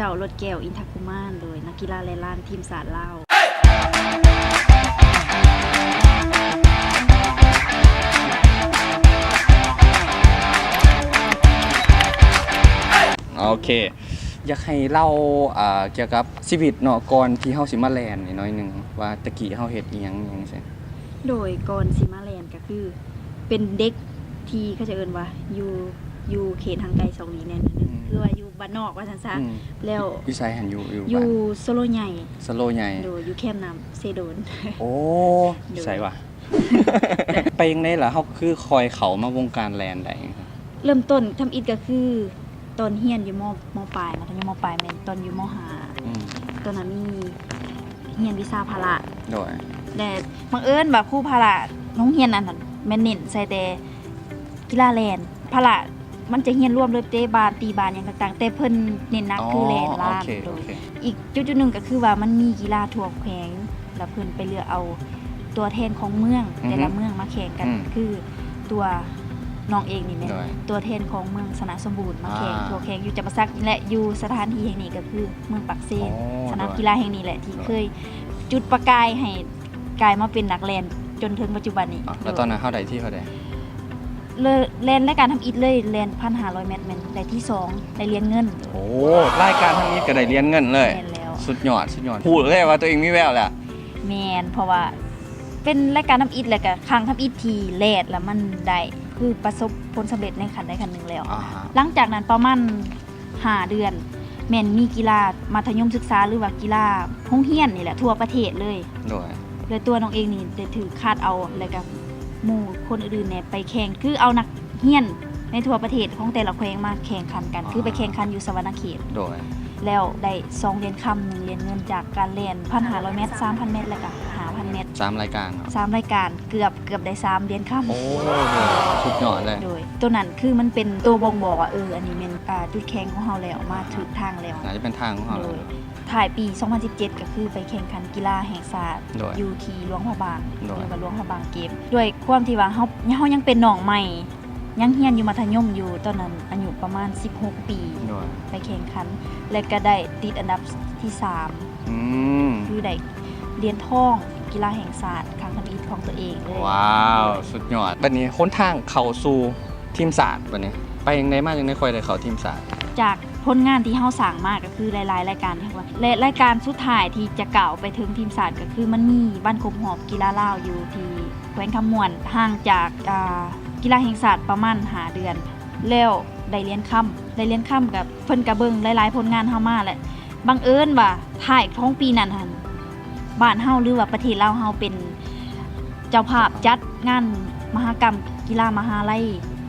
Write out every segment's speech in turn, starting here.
ເຈົ້າ ລົດແກ້ວ ອິນທະກຸມານ ໂດຍ ນັກກິລາແລ່ນລານທີມຊາດລາວ. ໂອເຄ ຢາກໃຫ້ເລົ່າ ອ່າ ກ່ຽວກັບຊີວິດເນາະ ກ່ອນທີ່ເຮົາຊິມາແລ່ນນີ້ໜ້ອຍໜຶ່ງ ວ່າແຕ່ກີ້ເຮົາເຮັດອີ່ຫຍັງ ອີ່ຫຍັງຊີ້. ໂດຍ ກ່ອນຊິມາແລ່ນ ກໍຄືເປັນເດັກທີ່ເຂົາເຈົ້າເອີ້ນວ່າຢູ່ ຢູ່ເຂດຫ່າງໄກສອກຫຼີກແດ່ໜ້ອຍໜຶ່ງ ອືມ ຄືວ່າຢູ່ບ້ານນອກວ່າຊັ້ນຊະ ອືມ ແລ້ວ ຢູ່ໃສຫັ້ນ? ຢູ່ ຢູ່ ຢູ່ ບ້ານ ໂຊໂລໃຫຍ່ ໂຊໂລໃຫຍ່ ໂດຍ ຢູ່ແຄມນ້ຳເຊໂດນ. ໂອ້ ໂດຍ ຢູ່ໃສວະ? ໄປຈັ່ງໃດລະ ເຮົາຄືຄ່ອຍເຂົ້າມາວົງການແລ່ນໄດ້? ເລີ່ມຕົ້ນທຳອິດກໍຄືຕອນຮຽນຢູ່ ມ ມ.ປາຍ ມັດທະຍົມ ມ.ປາຍ ແມ່ນຕອນຢູ່ ມ.ຫ້າ ອືມ ຕອນນັ້ນມີຮຽນວິຊາພະລະ ໂດຍ ແລະ ບັງເອີນວ່າຄູພະລະໂຮງຮຽນນັ້ນຫັ້ນ ແມ່ນເນັ້ນໃສ່ແຕ່ກິລາແລ່ນ ພະລະມັນຈະຮຽນລວມເລີຍ ເຕະບານ ຕີບານ ຫຍັງຕ່າງໆ ແຕ່ເພິ່ນເນັ້ນໜັກຄືແລ່ນລານ. ໂດຍ ອີກຈຸດໆໜຶ່ງກໍຄືວ່າມັນມີກິລາທົ່ວແຂວງ ແລ້ວເພິ່ນໄປເລືອກເອົາຕົວແທນຂອງເມືອງ ອືຮຶ ແຕ່ລະເມືອງມາແຂ່ງກັນ ອືມ ຄືຕົວນ້ອງເອງນີ້ແມ່ນ ໂດຍ ຕົວແທນຂອງເມືອງຊະນະສົມບູນ ມາແຂ່ງ ອ່າ ທົ່ວແຂວງຢູ່ຈຳປາສັກ ແລະ ຢູ່ສະຖານທີ່ແຫ່ງນີ້ກໍຄືເມືອງປາກເຊ. ອໍ ສະໜາມ ໂດຍ ກິລາແຫ່ງນີ້ແຫຼະທີ່ ໂດຍ ເຄີຍຈຸດປະກາຍໃຫ້ກາຍມາເປັນນັກແລ່ນຈົນເຖິງປັດຈຸບັນນີ້. ອ່າ ແລ້ວຕອນນັ້ນເຮົາໄດ້ທີເທົ່າໃດ? ເລີ- ແລ່ນລາຍການທຳອິດເລີຍ ແລ່ນພັນຫ້າຮ້ອຍແມັດ ແມ່ນໄດ້ທີສອງ ໄດ້ຫຼຽນເງິນ. ໂອ້ ລາຍການທຳອິດກໍໄດ້ຫຼຽນເງິນເລີຍ. ແມ່ນແລ້ວ ສຸດຍອດ ສຸດຍອດ ຮູ້ເລີຍວ່າຕົວເອງມີແວວແລ້ວ. ແມ່ນ ເພາະວ່າເປັນລາຍການທຳອິດ ແລ້ວກໍຄັ້ງທຳອິດທີ່ແລ່ນແລ້ວມັນໄດ້ ຄືປະສົບຜົນສຳເລັດໃນຂັ້ນໃດຂັ້ນໜຶ່ງແລ້ວ. ອ່າຮະ ຫຼັງຈາກນັ້ນປະມານຫ້າເດືອນ ແມ່ນມີກິລາມັດທະຍົມສຶກສາ ຫຼືວ່າກິລາໂຮງຮຽນນີ້ແຫຼະ ທົ່ວປະເທດເລີຍ. ໂດຍ ໂດຍຕົວນ້ອງເອງນີ້ໄດ້ຖືກຄັດເອົາ ແລ້ວກໍໝູ່ຄົນອື່ນໆແດ່ໄປແຂ່ງ ຄືເອົານັກຮຽນໃນທົ່ວປະເທດຂອງແຕ່ລະແຂວງມາແຂ່ງຂັນກັນ ອ່າ ຄືໄປແຂ່ງຂັນຢູ່ສະຫວັນນະເຂດ. ໂດຍ ແລ້ວໄດ້ສອງຫຼຽນຄຳ ໜຶ່ງຫຼຽນເງິນຈາກການແລ່ນພັນຫ້າຮ້ອຍແມັດ ສາມພັນແມັດ ແລ້ວກໍຫ້າພັນແມັດ ສາມລາຍການເນາະ ສາມລາຍການ ເກືອບ ເກືອບໄດ້ສາມຫຼຽນຄຳ. ໂອ້ ສຸດຍອດເລີຍ. ໂດຍ ໂຕນັ້ນຄືມັນເປັນໂຕບົ່ງບອກວ່າ ເອີ ອັນນີ້ແມ່ນ ອ່າ ຈຸດແຂງຂອງເຮົາແລ້ວ ມາຖືກທາງແລ້ວ ອ່າ ໜ້າຈະເປັນທາງຂອງເຮົາ. ໂດຍ ທ້າຍປີສອງພັນສິບເຈັດ ກໍຄືໄປແຂ່ງຂັນກິລາແຫ່ງຊາດ ໂດຍ ຢູ່ທີ່ຫຼວງພະບາງ ໂດຍ ຫຼືວ່າຫຼວງພະບາງເກມ. ດ້ວຍຄວາມທີ່ວ່າເຮົາ ເຮົາຍັງເປັນນ້ອງໃໝ່ ຍັງຮຽນຢູ່ມັດທະຍົມຢູ່ ຕອນນັ້ນອາຍຸປະມານສິບຫົກປີ ໂດຍ ໄປແຂ່ງຂັນ ແລະ ກໍໄດ້ຕິດອັນດັບທີສາມ ອືມ ຄືໄດ້ຫຼຽນທອງກິລາແຫ່ງຊາດຄັ້ງທຳອິດຂອງຕົວເອງເລີຍ. ວ້າວ ສຸດຍອດ. ບັດນີ້ຫົນທາງເຂົ້າສູ່ທີມຊາດ ບັດນີ້ໄປຈັ່ງໃດມາຈັ່ງໃດ ຄ່ອຍໄດ້ເຂົ້າທີມຊາດ? ຈາກຜົນງານທີ່ເຮົາສ້າງມາ ກໍຄືຫຼາຍໆລາຍການ ແລະ ລາຍການສຸດທ້າຍທີ່ຈະກ້າວໄປເຖິງທີມຊາດ ກໍຄືມັນມີວັນຄົບຮອບກິລາລາວຢູ່ທີ່ ແຂວງຄຳມ່ວນ ຫ່າງຈາກ ອ່າ ກິລາແຫ່ງຊາດປະມານຫ້າເດືອນ ແລ້ວໄດ້ຫຼຽນຄຳ ໄດ້ຫຼຽນຄຳ ກໍເພິ່ນກໍເບິ່ງຫຼາຍໆຜົນງານເຮົາມາ ແລະ ບັງເອີນວ່າທ້າຍຂອງປີນັ້ນຫັ້ນ ບ້ານເຮົາ ຫຼືວ່າປະເທດລາວເຮົາເປັນເຈົ້າພາບຈັດງານມະຫະກຳກິລາມະຫາໄລ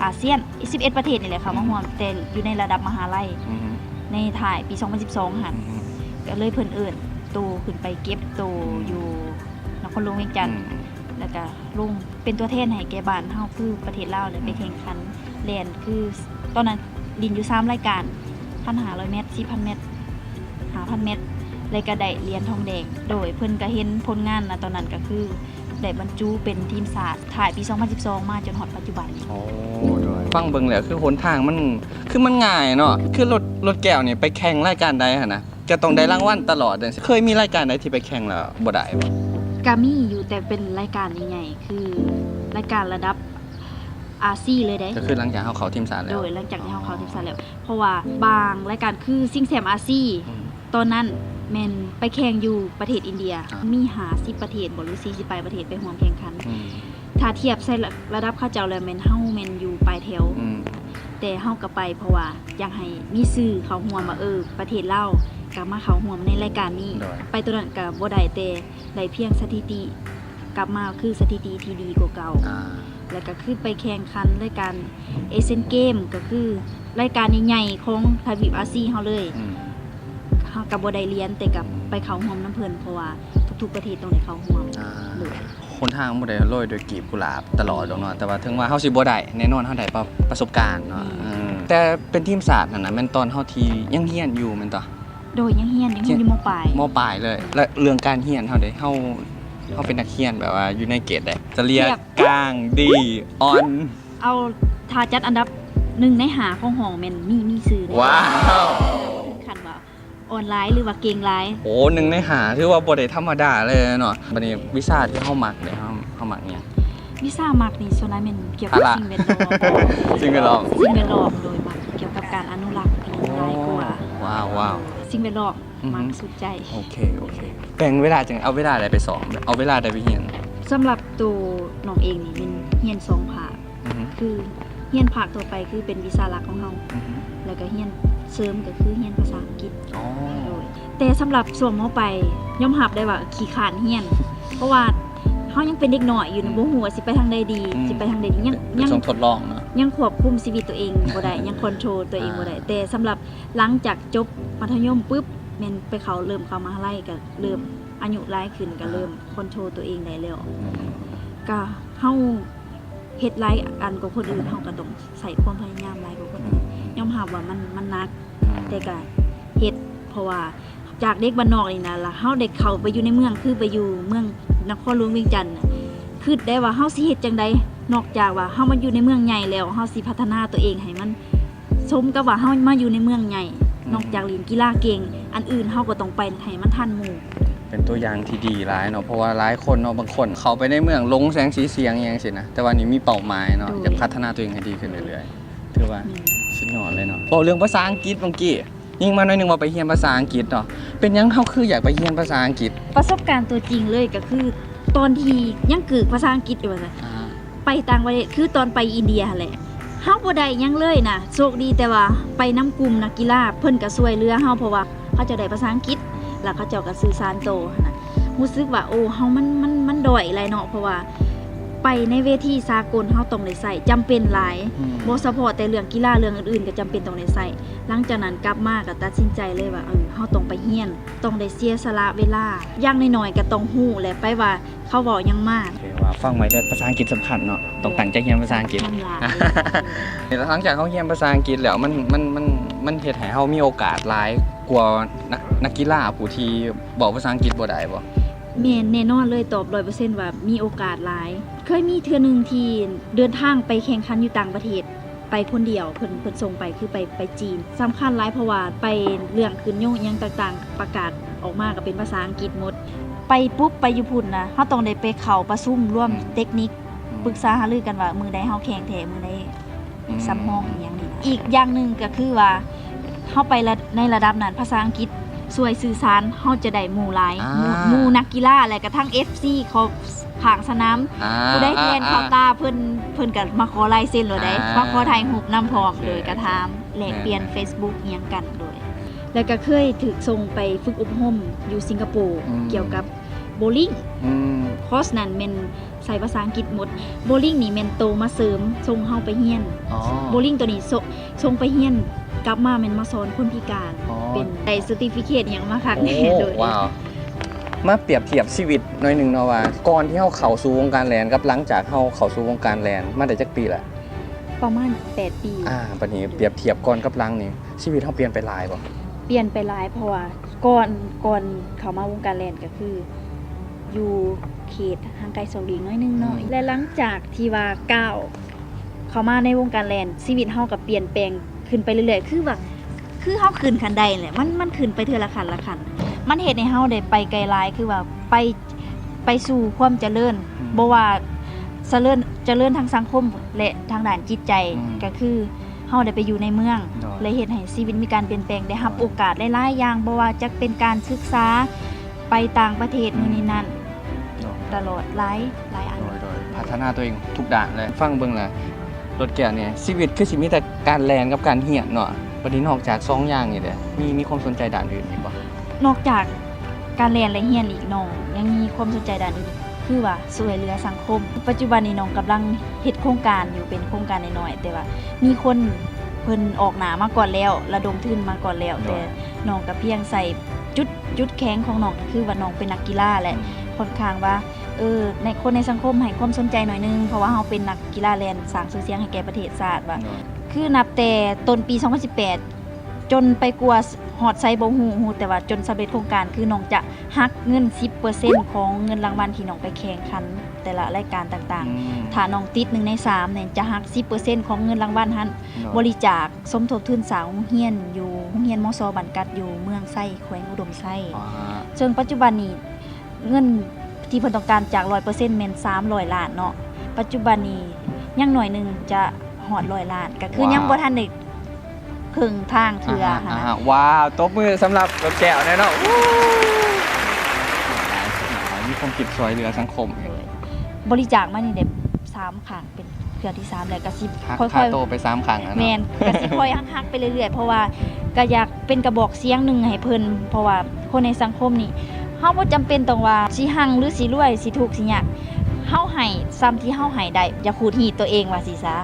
ອາຊຽນ ສິບເອັດປະເທດນີ້ແຫຼະເຂົ້າມາ ອືມ ຮ່ວມ ແຕ່ຢູ່ໃນລະດັບມະຫາໄລ ອືຮຶ ໃນທ້າຍປີສອງພັນສິບສອງຫັ້ນ ອືຮຶ ກໍເລີຍເພິ່ນເອີ້ນໂຕຂຶ້ນໄປເກັບໂຕ ອືມ ຢູ່ນະຄອນຫຼວງວຽງຈັນ ອືມ ແລ້ວກໍ ລົງເປັນຕົວແທນໃຫ້ແກ່ບ້ານເຮົາ ຄືປະເທດລາວ ແລະ ອືມ ໄປແຂ່ງຂັນແລ່ນ ຄືຕອນນັ້ນຫຼິ້ນຢູ່ສາມລາຍການ ພັນຫ້າຮ້ອຍແມັດ ສີ່ພັນແມັດ ຫ້າພັນແມັດ ແລະ ກໍໄດ້ຫຼຽນທອງແດງ. ໂດຍ ເພິ່ນກໍເຫັນຜົນງານນະຕອນນັ້ນ ກໍຄືໄດ້ບັນຈຸເປັນທີມຊາດ ທ້າຍປີສອງພັນສິບສອງມາຈົນຮອດປັດຈຸບັນ. ໂອ້ ໂດຍ ຟັງເບິ່ງແລ້ວຄືຫົນທາງມັນ ຄືມັນງ່າຍເນາະ ຄືລົດ ລົດແກ້ວນີ້ໄປແຂ່ງລາຍການໃດຫັ້ນນະ ຈະຕ້ອງໄດ້ລາງວັນຕະຫຼອດຈັ່ງຊີ້. ເຄີຍມີລາຍການໃດທີ່ໄປແຂ່ງແລ້ວບໍ່ໄດ້ບໍ່? ກະມີຢູ່ ແຕ່ເປັນລາຍການໃຫຍ່ໆ ຄືລາຍການລະດັບອາຊີເລີຍເດ້. ກໍຄືຫຼັງຈາກເຮົາເຂົ້າທີມຊາດແລ້ວ? ໂດຍ ຫຼັງຈາກທີ່ເຮົາເຂົ້າທີມຊາດແລ້ວ. ອໍ ເພາະວ່າບາງລາຍການຄືຊິງແຊມອາຊີ ອືມ ຕອນນັ້ນແມ່ນໄປແຂ່ງຢູ່ປະເທດອິນເດຍ ອ່າ ມີຫ້າສິບປະເທດບໍ ຫຼື ສີ່ສິບປາຍປະເທດໄປຮ່ວມແຂ່ງຂັນ. ອືມ ຖ້າທຽບໃສ່ລະ ລະດັບເຂົາເຈົ້າແລ້ວ ແມ່ນເຮົາແມ່ນຢູ່ປາຍແຖວ. ອືມ ແຕ່ເຮົາກໍໄປ ເພາະວ່າຢາກໃຫ້ມີຊື່ເຂົ້າຮ່ວມວ່າ ອ່າ ເອີ ປະເທດລາວກໍມາເຂົ້າຮ່ວມໃນລາຍການນີ້. ໂດຍ ໄປໂຕນັ້ນກໍບໍ່ໄດ້ ແຕ່ໄດ້ພຽງສະຖິຕິ ກັບມາຄືສະຖິຕິທີ່ດີກວ່າເກົ່າ. ອ່າ ແລ້ວກໍຄືໄປແຂ່ງຂັນລາຍການເອຊຽນເກມ ກໍຄືລາຍການໃຫຍ່ໆຂອງທະວີບອາຊີເຮົາເລີຍ. ອືມ ເຮົາກໍບໍ່ໄດ້ຫຼຽນ ແຕ່ກໍໄປເຂົ້າຮ່ວມນຳເພິ່ນ ເພາະວ່າທຸກໆປະເທດຕ້ອງໄດ້ເຂົ້າຮ່ວມ. ອ່າ ໂດຍ ຫົນທາງບໍ່ໄດ້ໂລຍດ້ວຍກີບກຸຫຼາບຕະຫຼອດດອກເນາະ ແຕ່ວ່າເຖິງວ່າເຮົາຊິບໍ່ໄດ້ ແນ່ນອນເຮົາໄດ້ປະ ປະສົບການເນາະ. ອືມ ເອີ ແຕ່ເປັນທີມຊາດຫັ້ນນະ ແມ່ນຕອນເຮົາທີ່ຍັງຮຽນຢູ່ແມ່ນຕະ? ໂດຍ ຍັງຮຽນ ຍັງຮຽນຢູ່ ມໍປາຍ ມໍປາຍເລີຍ. ແລ້ວເລື່ອງການຮຽນເຮົາເດ ເຮົາ ເຮົາເປັນນັກຮຽນແບບວ່າຢູ່ໃນເກດໃດ? ສະເລ່ຍ ກາງ ດີ ອ່ອນ ເອົາ ຖ້າຈັດອັນດັບໜຶ່ງໃນຫ້າຂອງຫ້ອງແມ່ນມີ ມີຊື່ແນ່. ວ້າວ ເຖິງຂັ້ນວ່າ ອ່ອນຫຼາຍ ຫຼືວ່າເກັ່ງຫຼາຍ? ໂອ້ ໜຶ່ງໃນຫ້າ ຖືວ່າບໍ່ໄດ້ທຳມະດາເລີຍເນາະ. ບັດນີ້ວິຊາທີ່ເຮົາມັກເດ ເຮົາ ເຮົາມັກຫຍັງ? ວິຊາມັກນີ້ສ່ວນຫຼາຍແມ່ນກ່ຽວກັບ ພະລະ ສິ່ງແວດລ້ອມ ສິ່ງແວດລ້ອມ ສິ່ງແວດລ້ອມ ໂດຍມັກກ່ຽວກັບການອະນຸລັກອີ່ຫຍັງຫຼາຍກວ່າ. ໂອ້ ວ້າວໆ ສິ່ງແວດລ້ອມ ອືຮຶ ມັກສຸດໃຈ. ໂອເຄ ໂອເຄ. ແບ່ງເວລາຈັ່ງ ເອົາເວລາໃດໄປສອບ? ເອົາເວລາໃດໄປຮຽນ? ສຳລັບໂຕນ້ອງເອງນີ້ແມ່ນຮຽນສອງພາກ ອືຮຶ ຄືຮຽນພາກທົ່ວໄປ ຄືເປັນວິຊາຫຼັກຂອງເຮົາ ອືຮຶ ແລ້ວກໍຮຽນເສີມ ກໍຄືຮຽນພາສາອັງກິດ. ອໍ ໂດຍ ແຕ່ສຳລັບຊ່ວງ ມ.ປາຍ ຍອມຮັບໄດ້ວ່າຂີ້ຄ້ານຮຽນ ເພາະວ່າເຮົາຍັງເປັນເດັກນ້ອຍຢູ່ນະ ອືມ ບໍ່ຮູ້ວ່າຊິໄປທາງໃດດີ ອືມ ຊິໄປທາງໃດດີ ຍັງ ເປັນ ຍັງ ຊ່ວງທົດລອງເນາະ ຍັງຄວບຄຸມຊີວິດຕົວເອງບໍ່ໄດ້ ຍັງຄອນໂທຣຕົວເອງບໍ່ໄດ້. ອ່າ ແຕ່ສຳລັບຫຼັງຈາກຈົບມັດທະຍົມປຶບ ແມ່ນໄປເຂົ້າ ເລີ່ມເຂົ້າມະຫາໄລ ກໍເລີ່ມ ອືມ ອາຍຸຫຼາຍຂຶ້ນ ກໍເລີ່ມ ອ່າ ຄອນໂທຣຕົວເອງໄດ້ແລ້ວ. ອືມ ກໍເຮົາ ເຮັດຫຼາຍອັນກວ່າຄົນອື່ນ ເຮົາກໍຕ້ອງໃຊ້ຄວາມພະຍາຍາມຫຼາຍກວ່າຄົນອື່ນ. ອືມ ຍອມຮັບວ່າມັນ ມັນໜັກ ອືມ ແຕ່ກໍເຮັດ ເພາະວ່າຈາກເດັກບ້ານນອກນີ້ນະ ລະເຮົາໄດ້ເຂົ້າໄປຢູ່ໃນເມືອງ ຄືໄປຢູ່ເມືອງນະຄອນຫຼວງວຽງຈັນນະ ຄິດໄດ້ວ່າເຮົາຊິເຮັດຈັ່ງໃດ ນອກຈາກວ່າເຮົາມາຢູ່ໃນເມືອງໃຫຍ່ແລ້ວ ເຮົາຊິພັດທະນາຕົວເອງໃຫ້ມັນ ສົມກັບວ່າເຮົາມາຢູ່ໃນເມືອງໃຫຍ່ ອືມ ນອກຈາກຫຼິ້ນກິລາເກັ່ງ ອັນອື່ນເຮົາກໍຕ້ອງໄປໃຫ້ມັນທັນໝູ່. ເປັນຕົວຢ່າງທີ່ດີຫຼາຍເນາະ ເພາະວ່າຫຼາຍຄົນເນາະ ບາງຄົນເຂົ້າໄປໃນເມືອງ ຫຼົງແສງສີສຽງອີ່ຫຍັງຊີ້ນະ ແຕ່ວ່ານີ້ມີເປົ້າໝາຍເນາະ ໂດຍ ຢາກພັດທະນາຕົວເອງໃຫ້ດີຂຶ້ນເລື້ອຍໆ ຖືວ່າ ແມ່ນ ສຸດຍອດເລີຍເນາະ. ເວົ້າເລື່ອງພາສາອັງກິດ ບາງກີ້ຍິງມາໜ້ອຍໜຶ່ງວ່າໄປຮຽນພາສາອັງກິດເນາະ ເປັນຫຍັງເຮົາຄືຢາກໄປຮຽນພາສາອັງກິດ? ປະສົບການຕົວຈິງເລີຍ ກໍຄືຕອນທີ່ຍັງກືກພາສາອັງກິດຢູ່ວ່າຊັ້ນ ອ່າ ໄປຕ່າງປະເທດ ຄືຕອນໄປອິນເດຍຫັ້ນແຫຼະ ເຮົາບໍ່ໄດ້ຫຍັງເລີຍນະ ໂຊກດີແຕ່ວ່າໄປນຳກຸ່ມນັກກິລາ ເພິ່ນກໍຊ່ວຍເຫຼືອເຮົາ ເພາະວ່າເຂົາເຈົ້າໄດ້ພາສາອັງກິດ ແລ້ວເຂົາເຈົ້າກໍສື່ສານຕໍ່ຫັ້ນນະ ຮູ້ສຶກວ່າ ໂອ້ ເຮົາມັນ ມັນ ມັນດ້ອຍຫຼາຍເນາະ ເພາະວ່າໄປໃນເວທີສາກົນ ເຮົາຕ້ອງໄດ້ໃຊ້ ຈຳເປັນຫຼາຍ ອືມ ບໍ່ສະເພາະແຕ່ເລື່ອງກິລາ ເລື່ອງອື່ນໆກໍຈຳເປັນຕ້ອງໄດ້ໃຊ້. ຫຼັງຈາກນັ້ນກັບມາກໍຕັດສິນໃຈເລີຍວ່າ ເອີ ເຮົາຕ້ອງໄປຮຽນ ຕ້ອງໄດ້ເສຍສະຫຼະເວລາ ຢ່າງໜ້ອຍໆກໍຕ້ອງຮູ້ແຫຼະ ໄປວ່າ ເຂົາເວົ້າຫຍັງມາ. ໂອເຄ ວ່າຟັງໄວ້ເດີ ພາສາອັງກິດສຳຄັນເນາະ ຕ້ອງຕັ້ງໃຈຮຽນພາສາອັງກິດ. ແລ້ວຫຼັງຈາກເຮົາຮຽນພາສາອັງກິດແລ້ວ ມັນ ມັນ ມັນ ມັນເຮັດໃຫ້ເຮົາມີໂອກາດຫຼາຍກວ່ານັກ ນັກກິລາຜູ້ທີ່ເວົ້າພາສາອັງກິດບໍ່ໄດ້ບໍ່? ແມ່ນ ແນ່ນອນເລີຍ ຕອບຮ້ອຍເປີເຊັນວ່າມີໂອກາດຫຼາຍ. ເຄີຍມີເທື່ອໜຶ່ງທີ່ເດີນທາງໄປແຂ່ງຂັນຢູ່ຕ່າງປະເທດ ໄປຄົນດຽວ ເພິ່ນ ເພິ່ນສົ່ງໄປ ຄືໄປ ໄປຈີນ ສຳຄັນຫຼາຍ ເພາະວ່າໄປເລື່ອງຂຶ້ນຍົງອີ່ຫຍັງຕ່າງໆ ປະກາດອອກມາກໍເປັນພາສາອັງກິດໝົດ. ໄປປຸບ ໄປຢູ່ພຸ້ນນະ ເຮົາຕ້ອງໄດ້ໄປເຂົ້າປະຊຸມລວມ ອືມ ເຕັກນິກ ອືມ ປຶກສາຫາລືກັນວ່າ ມື້ໃດເຮົາແຂ່ງແທ້ ມື້ໃດ ອືມ ສຳຮອງອີ່ຫຍັງນີ້ນະ. ອີກຢ່າງໜຶ່ງກໍຄືວ່າ ເຮົາໄປລະ ໃນລະດັບນັ້ນ ພາສາອັງກິດຊ່ວຍສື່ສານ ເຮົາຈະໄດ້ໝູ່ຫຼາຍ ອ່າ ໝູ່ ໝູ່ນັກກິລາ ແລະກະທັງເອັຟຊີ ຂໍ ຂ້າງສະໜາມ ອ່າ ຜູ້ໃດທີ່ແມ່ນ ອ່າ ຄອດຕາເພິ່ນ ເພິ່ນກໍມາຂໍລາຍເຊັນໂລດເດ້ ອ່າ ມາຂໍຖ່າຍຮູບນຳພ້ອມ ໂອເຄ ໂດຍກະຖາມ ໂອເຄ ແລກປ່ຽນ ແມ່ນໆ ເຟສບຸກອີ່ຫຍັງກັນໂດຍ ແລ້ວກໍເຄີຍຖືກສົ່ງໄປຝຶກອົບຮົມຢູ່ສິງກະໂປ ອືມ ກ່ຽວກັບໂບລິງ ອືມ ຄອສນັ້ນແມ່ນໃຊ້ພາສາອັງກິດໝົດ ໂບລິງນີ້ແມ່ນໂຕມາເສີມ ສົ່ງເຮົາໄປຮຽນ ອໍ ໂບລິງໂຕນີ້ ໂຊ ສົ່ງໄປຮຽນ ກັບມາແມ່ນມາສອນຄົນພິການ ອໍ ເປັນໄດ້ເຊີຕິຟິເຄດອີ່ຫຍັງມາຄັກແນ່ ໂອ້ ໂດຍ ວ້າວ ມາປຽບທຽບຊີວິດໜ້ອຍໜຶ່ງເນາະວ່າ ກ່ອນທີ່ເຮົາເຂົ້າສູ່ວົງການແລ່ນກັບຫຼັງຈາກເຮົາເຂົ້າສູ່ວົງການແລ່ນມາໄດ້ຈັກປີລະ? ປະມານແປດປີ. ອ່າ ບັດນີ້ ໂດຍ ປຽບທຽບກ່ອນກັບຫຼັງນີ້ ຊີວິດເຮົາປ່ຽນໄປຫຼາຍບໍ່? ປ່ຽນໄປຫຼາຍ ເພາະວ່າກ່ອນ ກ່ອນເຂົ້າມາວົງການແລ່ນກໍຄື ຢູ່ເຂດຫ່າງໄກສອກຫຼີກໜ້ອຍໜຶ່ງເນາະ ອືມ ແລະ ຫຼັງຈາກທີ່ວ່າກ້າວເຂົ້າມາໃນວົງການແລ່ນ ຊີວິດເຮົາກໍປ່ຽນແປງຂຶ້ນໄປເລື້ອຍໆ ຄືວ່າ ຄືເຮົາຂຶ້ນຂັ້ນໄດແຫຼະ ມັນ ມັນຂຶ້ນໄປເທື່ອລະຂັ້ນລະຂັ້ນ ມັນເຮັດໃຫ້ເຮົາໄດ້ໄປໄກຫຼາຍ ຄືວ່າໄປ ໄປສູ່ຄວາມຈະເລີນ ອືມ ບໍ່ວ່າສະເລີນ ຈະເລີນທາງສັງຄົມ ແລະ ທາງດ້ານຈິດໃຈ ອືມ ກໍຄື ເຮົາໄດ້ໄປຢູ່ໃນເມືອງ ໂດຍ ແລະ ເຮັດໃຫ້ຊີວິດມີການປ່ຽນແປງ ໄດ້ຮັບ ໂດຍ ໂອກາດຫຼາຍໆຢ່າງ ບໍ່ວ່າຈະເປັນການສຶກສາ ໄປຕ່າງປະເທດ ອືມ ໂນ່ນນີ້ນັ້ນ ໂດຍ ຕະຫຼອດຫຼາຍ ຫຼາຍອັນ ໂດຍ ໂດຍ ພັດທະນາຕົວເອງທຸກດ້ານເລີຍ. ຟັງເບິ່ງລະ ລົດແກ້ວນີ້ ຊີວິດຄືຊິມີແຕ່ການແລ່ນກັບການຮຽນເນາະ ບັດນີ້ນອກຈາກສອງຢ່າງນີ້ເດ ມີ ມີຄວາມສົນໃຈດ້ານອື່ນອີກບໍ່? ນອກຈາກການແລ່ນ ແລະ ຮຽນອີກ ນ້ອງຍັງມີຄວາມສົນໃຈດ້ານອື່ນ ຄືວ່າຊ່ວຍເຫຼືອສັງຄົມ. ປັດຈຸບັນນີ້ນ້ອງກຳລັງເຮັດໂຄງການຢູ່ ເປັນໂຄງການນ້ອຍໆ ແຕ່ວ່າມີຄົນເພິ່ນອອກໜ້າມາກ່ອນແລ້ວ ລະດົມທຶນມາກ່ອນແລ້ວ ໂດຍ ແຕ່ນ້ອງກໍພຽງໃສ່ຈຸດ ຈຸດແຂງຂອງນ້ອງ ກໍຄືວ່ານ້ອງເປັນນັກກິລາ ແລະ ອືມ ຂ້ອນຂ້າງວ່າ ເອີ ໃນ ຄົນໃນສັງຄົມໃຫ້ຄວາມສົນໃຈໜ້ອຍໜຶ່ງ ເພາະວ່າເຮົາເປັນນັກກິລາແລ່ນ ສ້າງຊື່ສຽງໃຫ້ແກ່ປະເທດຊາດວ່າ ໂດຍ ຄືນັບແຕ່ຕົ້ນປີສອງພັນສິບແປດ ຈົນໄປກວ່າຮອດໃສບໍ່ຮູ້ ຮູ້ແຕ່ວ່າຈົນສຳເລັດໂຄງການ ຄືນ້ອງຈະຫັກເງິນສິບເປີເຊັນຂອງເງິນລາງວັນທີ່ນ້ອງໄປແຂ່ງຂັນແຕ່ລະລາຍການຕ່າງໆ ອືມ ຖ້ານ້ອງຕິດໜຶ່ງໃນສາມນີ້ ຈະຫັກສິບເປີເຊັນຂອງເງິນລາງວັນຫັ້ນ ເນາະ ບໍລິຈາກສົມທົບທຶນສ້າງໂຮງຮຽນຢູ່ໂຮງຮຽນ ມສ ບ້ານກັດ ຢູ່ເມືອງໄຊ ແຂວງອຸດົມໄຊ. ເຊິ່ງປັດຈຸບັນນີ້ ເງິນທີ່ເພິ່ນຕ້ອງການຈາກຮ້ອຍເປີເຊັນແມ່ນສາມຮ້ອຍລ້ານເນາະ ປັດຈຸບັນນີ້ຍັງໜ້ອຍໜຶ່ງຈະຮອດຮ້ອຍລ້ານ ກໍຄື ວ້າວ ຍັງບໍ່ທັນໄດ້ເຄິ່ງທາງເທື່ອ ອ່າຮະ ຫັ້ນນະ ອ່າຮະ ວ້າວ ຕົບມືສຳລັບລົດແກ້ວແດ່ເນາະ ມີຄວາມຄິດຊ່ວຍເຫຼືອສັງຄົມ ໂດຍ ບໍລິຈາກມານີ້ໄດ້ສາມຄັ້ງ ເປັນເທື່ອທີສາມແລ້ວ ກໍຊິຄ່ອຍໆ ຫັກຄ່າໂຕໄປສາມຄັ້ງແລ້ວເນາະ ແມ່ນ ກໍຊິຄ່ອຍຫັກໆ ໄປເລື້ອຍໆ ເພາະວ່າກໍຢາກເປັນກະບອກສຽງໜຶ່ງໃຫ້ເພິ່ນ ເພາະວ່າຄົນໃນສັງຄົມນີ້ ເຮົາບໍ່ຈຳເປັນຕ້ອງວ່າຊິຮັ່ງ ຫຼື ຊິລວຍ ຊິທຸກ ຊິຍາກ ເຮົາໃຫ້ສ່ຳທີ່ເຮົາໃຫ້ໄດ້ ຢ່າຂູດຮີດຕົວເອງວ່າຊີ້ຊະ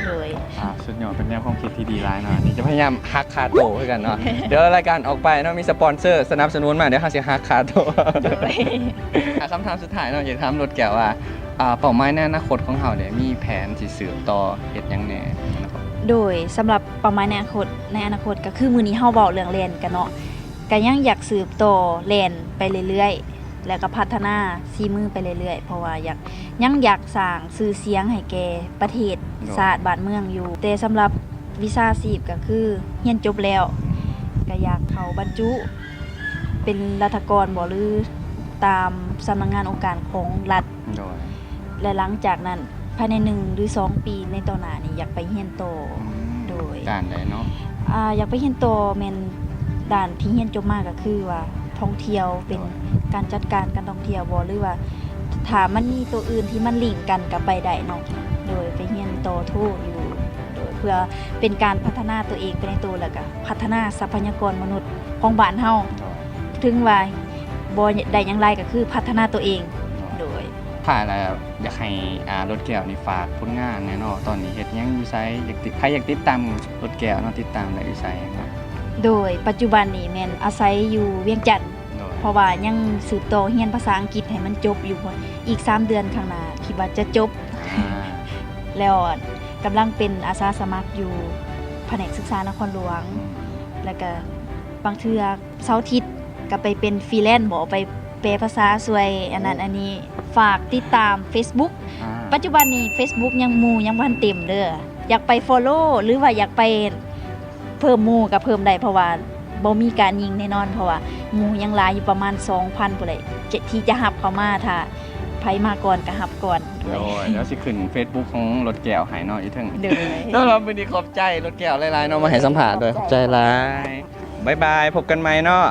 ໂດຍ ອ່າ ສຸດຍອດ ເປັນແນວຄວາມຄິດທີ່ດີຫຼາຍເນາະ ອັນນີ້ຈະພະຍາຍາມຫັກຄ່າໂຕຄືກັນເນາະ ດຽວລາຍການອອກໄປເນາະ ມີສະປອນເຊີສະໜັບສະໜູນມາ ດຽວເຮົາຊິຫັກຄ່າໂຕ ໂດຍ ອ່າ ຄຳຖາມສຸດທ້າຍເນາະ ຢາກຖາມລົດແກ້ວວ່າ ອ່າ ເປົ້າໝາຍໃນອະນາຄົດຂອງເຮົາເດ ມີແຜນຊິສືບຕໍ່ເຮັດຫຍັງແດ່ໃນອະນາຄົດ? ໂດຍ ສຳລັບເປົ້າໝາຍໃນອະນາຄົດ ໃນອະນາຄົດ ກໍຄືມື້ນີ້ເຮົາເວົ້າເລື່ອງແລ່ນກັນເນາະ ກໍຍັງຢາກສືບຕໍ່ແລ່ນໄປເລື້ອຍໆ ແລ້ວກໍພັດທະນາສີມືໄປເລື້ອຍໆ ເພາະວ່າຢາກ ຍັງຢາກສ້າງຊື່ສຽງໃຫ້ແກ່ປະເທດ ໂດຍ ຊາດ ບ້ານເມືອງຢູ່ ແຕ່ສຳລັບວິຊາຊີບກໍຄືຮຽນຈົບແລ້ວ ກໍຢາກເຂົ້າບັນຈຸເປັນລັດຖະກອນບໍ ຫຼື ຕາມສຳນັກງານອົງການຂອງລັດ ໂດຍ ແລະ ຫຼັງຈາກນັ້ນ ພາຍໃນໜຶ່ງ ຫຼື ສອງປີໃນຕໍ່ໜ້ານີ້ ຢາກໄປຮຽນຕໍ່ ອືມ ໂດຍ ດ້ານໃດເນາະ? ອ່າ ຢາກໄປຮຽນຕໍ່ແມ່ນດ້ານທີ່ຮຽນຈົບມາ ກໍຄືວ່າທ່ອງທ່ຽວ ເປັນ ໂດຍ ການຈັດການການທ່ອງທ່ຽວບໍ ຫຼືວ່າຖ້າມັນມີໂຕອື່ນທີ່ມັນລິ້ງກັນກໍໄປໄດ້ເນາະ ໂດຍ ໄປຮຽນຕໍ່ໂທຢູ່ ໂດຍ ເພື່ອເປັນການພັດທະນາຕົວເອງໄປໃນໂຕ ແລ້ວກໍພັດທະນາຊັບພະຍາກອນມະນຸດຂອງບ້ານເຮົາ ໂດຍ ເຖິງວ່າບໍ່ໄດ້ຫຍັງຫຼາຍ ກໍຄືພັດທະນາຕົວເອງ ໂດຍ ໂດຍ ທ້າຍແລ້ວຢາກໃຫ້ ອ່າ ລົດແກ້ວນີ້ຝາກຜົນງານແດ່ເນາະ ຕອນນີ້ເຮັດຫຍັງຢູ່ໃສ ຢາກຕິດ ໃຜຢາກຕິດຕາມລົດແກ້ວເນາະ ຕິດຕາມໄດ້ຢູ່ໃສເນາະ? ໂດຍ ປັດຈຸບັນນີ້ແມ່ນອາໄສຢູ່ວຽງຈັນ ໂດຍ ເພາະວ່າຍັງສືບຕໍ່ຮຽນພາສາອັງກິດໃຫ້ມັນຈົບຢູ່ ເພາະອີກສາມເດືອນຂ້າງໜ້າຄິດວ່າຈະຈົບ ອ່າ ແລ້ວກຳລັງເປັນອາສາສະໝັກຢູ່ພະແນກສຶກສານະຄອນຫຼວງ ອືມ ແລ້ວກະບາງເທື່ອເສົາອາທິດ ກໍໄປເປັນຟຣີແລນບໍ ໄປແປພາສາຊ່ວຍອັນນັ້ນ ໂອ້ ອັນນີ້ ຝາກຕິດຕາມເຟສບຸກ ອ່າ ປັດຈຸບັນນີ້ເຟສບຸກຍັງ ໝູ່ຍັງບໍ່ທັນເຕັມເດີ ຢາກໄປຟໍໂລ ຫຼືວ່າຢາກໄປເພີ່ມໝູ່ກໍເພີ່ມໄດ້ ເພາະວ່າບໍ່ມີການຍິງແນ່ນອນ ເພາະວ່າໝູ່ຍັງຫຼາຍຢູ່ປະມານສອງພັນພຸ້ນແຫຼະ ທີ່ຈະຮັບເຂົ້າມາ ຖ້າໃຜມາກ່ອນກໍຮັບກ່ອນ ໂດຍ ດຽວຊິຂຶ້ນເຟສບຸກຂອງລົດແກ້ວໃຫ້ເນາະ ຢູ່ເທິງ ໂດຍ ສຳລັບມື້ນີ້ຂອບໃຈລົດແກ້ວຫຼາຍໆເນາະ ມາໃຫ້ສຳພາດດ້ວຍ ຂອບໃຈຫຼາຍ ບາຍບາຍ ພົບກັນໃໝ່ເນາະ